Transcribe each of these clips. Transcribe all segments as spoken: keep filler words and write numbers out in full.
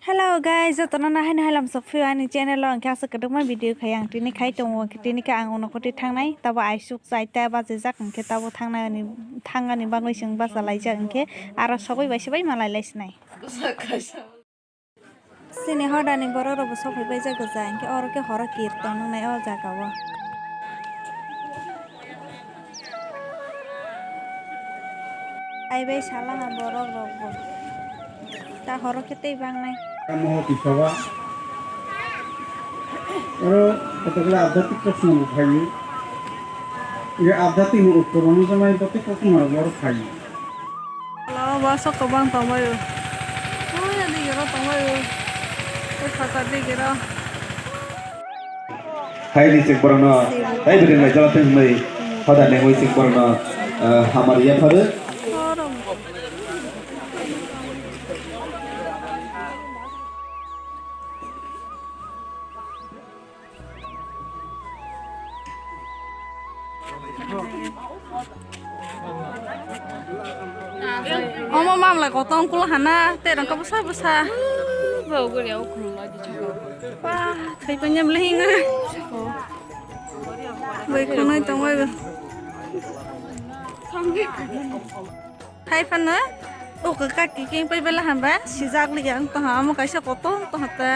Hello guys, jotono no haino hailam sok phio ani channel o, hwnkhe aswk kwdwkma video khai ang tini khai tongo, hwnkhe tini khe ang uno koti thangnai, tabo aisuk chaita bachajak, hwnkhe tabo thangnani, thangani bagwi chwng bachalaijak, hwnkhe aro sogwi bai se bai malai lai sinai. Chini hodani borok rok bo sok phai bai jak gajai, hwnkhe oro khe horo kirton wngnai o jaga o. Ai bai sala ha borok rok bo. Ta horo khe tei bangnai. Moho tisaba. Oro kotokla adhyatmik proshno bo phaio. Ye adhyatmik ni uttor no janai bati kothoma rok phaio. Lo ba sok kwbang tongbaio. Oi, adigero tongbaio. Tei phatar digero. Haini chwng borokno tei bwrwi lai jala thwng hwnwi hoda nengwi chwng borokno, eh, hamari yapharo. Omo mamlai kotor ongkulu hana, terang khe bwsa bwsa. Ba, thwi panya bwlai hinga. Bai khwnwi tongbai bo. Hai phano, o kaka kiking pai bela hamba, sijak liya ang toha, amo kaisa kotor toha ta.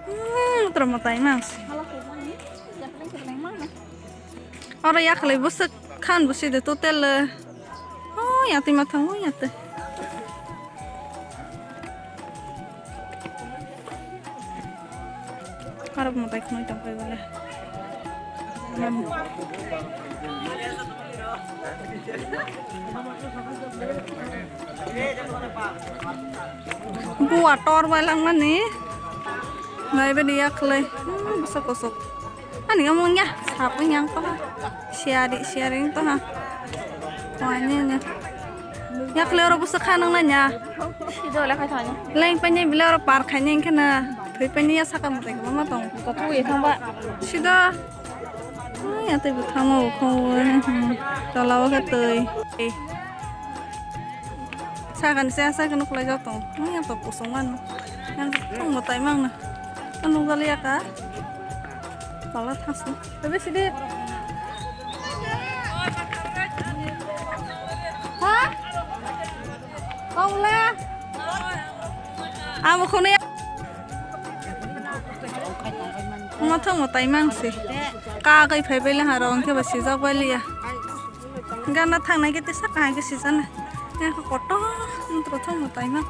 Hmm, tro mo tai mang si. Oro yakhwlai bwswk khan bwswi de total. Oh, yatwi ma thang, oh, yatwi. Arok mwtai khwnwi tongkhe bole. Buwa tor bai langmani. Naibe ni yakhwlai. Hmm, bwsa kosok. Ani omo wngya, sap wngya ang toha. Siyari, siyari wng toha. Toha ni, ni. Yakhwlai oro bwswk kha nang nanya. Sido le khai thani. Leng pani bile oro par khai ni wngkhe na. Thwi pani ya saka mwtai kwbangma tong. Ko tu ye thang ba. Sido. Ai, ya tei bwthangma bo khong bo. Hmm. Tola o khe twi. Sakani se asai khe nukhwlai jak tongo. Nung yang tok kusung mano. Yang tong mwtai mangna. Nung jali ya ka. Pala thangsi. Bebe sidi. Ha? Kong le. Amo khone. Mathang mwtai mangsi. Ka kai phai bai le ha rong khe ba sijak bai liya. Gana thangnai khe tesa kahai khe sijana. Yang khe kotor wngtro thangma taima.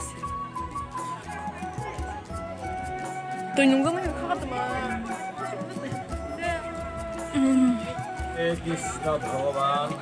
Twi nungjaknai kha tongma. Hmm. He Krishna Bhagavan,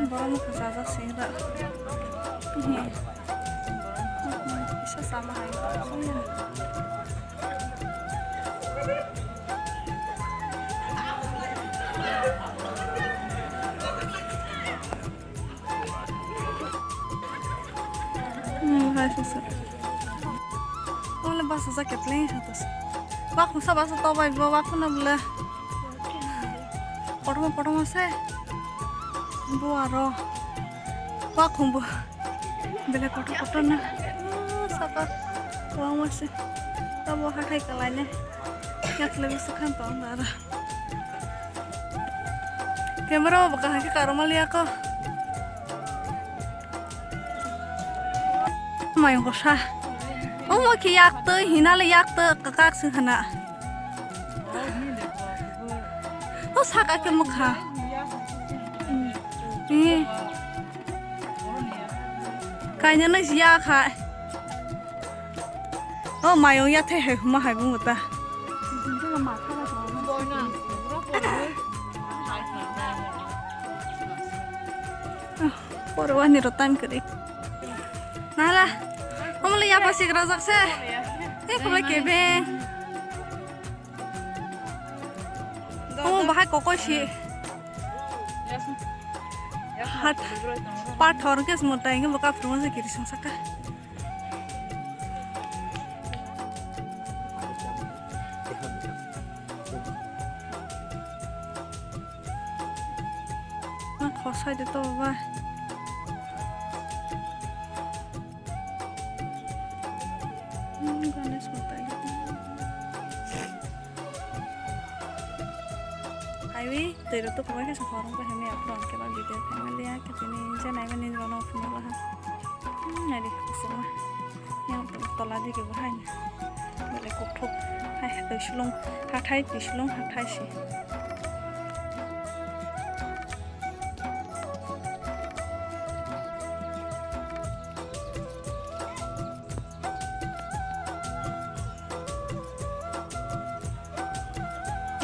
Borok no kwchajak se da. Kisa chama hai. Hmm, hai sasa. Ole basa jaket le hatas. Wak musa basa to bai bo wak na bole. Kotorma kotorma se. Bo aro. Wak humbo. Bele kotor kotor na. Ah, saka. Wak mase. Tabo hathai kalai ne. Yak le basa khan to aro. Camera bo kaham khe karoma liya ko. Mayung kosa. Omo khe yak twi, hinale yak twi, kakak se hana. O saka khe mokha. Eh. Kainwi nai ya kha. O mayung ya thai hai huma hai bung ta. Poro wani ro time kari. Nala. Omle ya pasi grajak se. He kule kebe. Omo bahai kokoi si. Hat pathor hwnkhe se mwtai hwnkhe bo kaphrungma se kirisong saka. Ma khosai de to baba. Hmm, Ganesh mwtai. Highway twi rok tukhumai khe se horong khe hwnwi aphuru ang khe ba video khaimaliya khe tini je naimani rok no phunukgo ha. Hmm, naidi kusuma. Yang tola digi bo hai. Belai kuthuk. Hai, twi sulung hathai, twi sulung hathai se.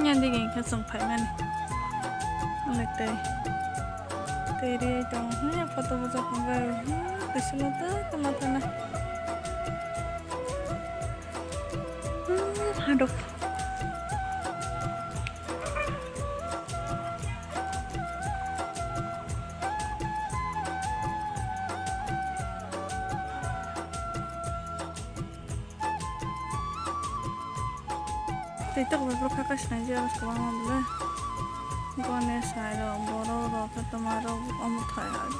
Yang digi hwnkhe chwng phaimani. Wngkha tei. Tei riyai tongo. Yang photo bujak tongo. Twi sulung tei tongma thana. Hmm, hadok. Tei tok bai borok kha kaisa nai jagao kwbangma bwle. Ganesh hai rok, borok rok, khe twma rok omo thai hai.